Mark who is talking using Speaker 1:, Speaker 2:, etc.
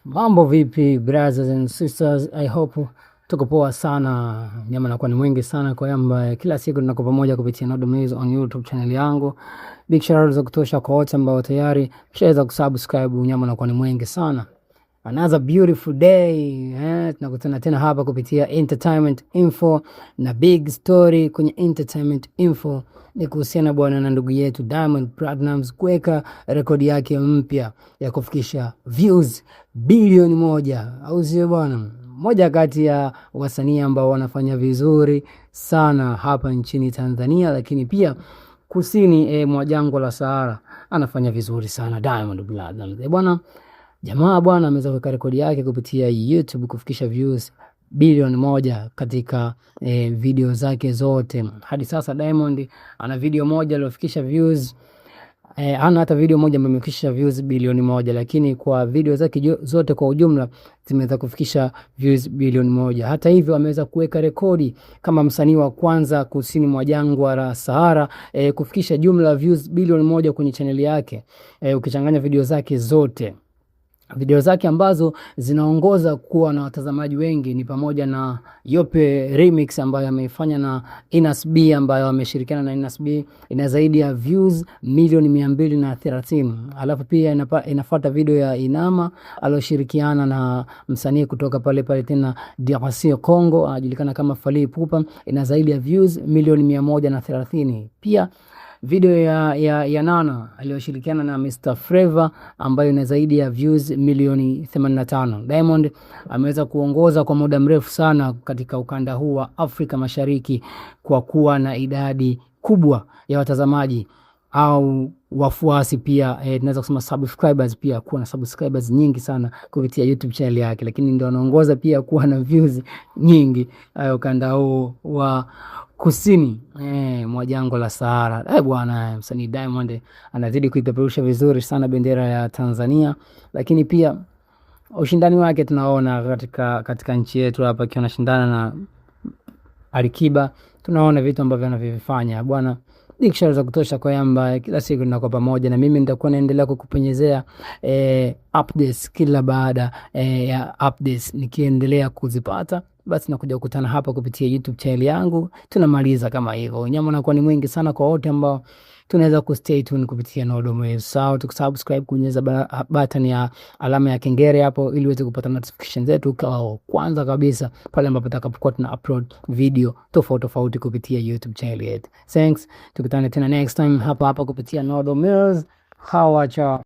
Speaker 1: Mambo vipi brothers and sisters, I hope tuko poa sana. Nyama nakuwa ni mwingi sana kwa yamba, kila siku tunako pamoja kupitia Nodo Mills on YouTube channel yangu. Big shout out za kutosha kwa wote ambao tayari mshaweza kusubscribe. Nyama nakuwa ni mwingi sana. Another beautiful day, tunakutana tena hapa kupitia Entertainment Info na big story kwenye Entertainment Info ni kuhusiana bwana na ndugu yetu Diamond Platnumz kuweka rekodi yake mpya ya kufikisha views bilioni 1, au sio bwana? Moja kati ya wasanii ambao wanafanya vizuri sana hapa nchini Tanzania, lakini pia kusini mwa jangwa la Sahara anafanya vizuri sana Diamond Platnumz. Bwana jamaa bwana ameweza kuweka rekodi yake kupitia YouTube kufikisha views bilioni 1 katika video zake zote. Hadi sasa Diamond ana video moja aliyofikisha views, ana hata video moja ambayo imefikisha views bilioni 1, lakini kwa video zake zote kwa ujumla zimeweza kufikisha views bilioni 1. Hata hivyo ameweza kuweka rekodi kama msanii wa kwanza kusini mwa jangwa la Sahara kufikisha jumla views bilioni 1 kwenye chaneli yake, ukichanganya video zake zote. Video zake ambazo zinaongoza kuwa na watazamaji wengi ni pamoja na Yope Remix ambayo ameifanya na Innoss B, ambayo ameshirikiana na Innoss B, ina zaidi ya views milioni 230. Alafu pia inafuata video ya Inama aliyoshirikiana na msanii kutoka pale pale tena DRC Congo anajulikana kama Fally Ipupa, ina zaidi ya views milioni 130. Pia video ya Nana aliyoshirikiana na Mr Flavour ambayo ina zaidi ya views milioni 85. Diamond ameweza kuongoza kwa muda mrefu sana katika ukanda huu wa Afrika Mashariki kwa kuwa na idadi kubwa ya watazamaji au wafuasi pia, tunaweza kusema subscribers pia, kuwa na subscribers nyingi sana kupitia YouTube channel yake, lakini ndio anaongoza pia kuwa na views nyingi ukanda huu wa kusini mwa jangwa la Sahara. Bwana msanii Diamond anazidi kuipeperusha vizuri sana bendera ya Tanzania, lakini pia ushindani wake tunaona katika nchi yetu hapa akiwa anashindana na Alikiba, tunaona vitu ambavyo anavyovifanya bwana. Big shout za kutosha kwa Yamba, kila siku tunakuwa pamoja na mimi nitakuwa naendelea kukupenyezea updates kila baada ya updates nikiendelea kuzipata, basi nakuja kukutana hapa kupitia YouTube channel yangu, tunamaliza kama hivyo. Nyama nakuwa ni mwingi sana kwa wote ambao tunaweza kustay tuned kupitia Nodo Mills. Sawa, tukusubscribe, kubonyeza button ya alama ya kengele hapo ili uweze kupata notification zetu kwa kwanza kabisa pale ambapo tutakapokuwa tuna upload video tofauti tofauti kupitia YouTube channel yetu. Thanks, tukutane tena next time hapa hapa kupitia Nodo Mills. Hawa cha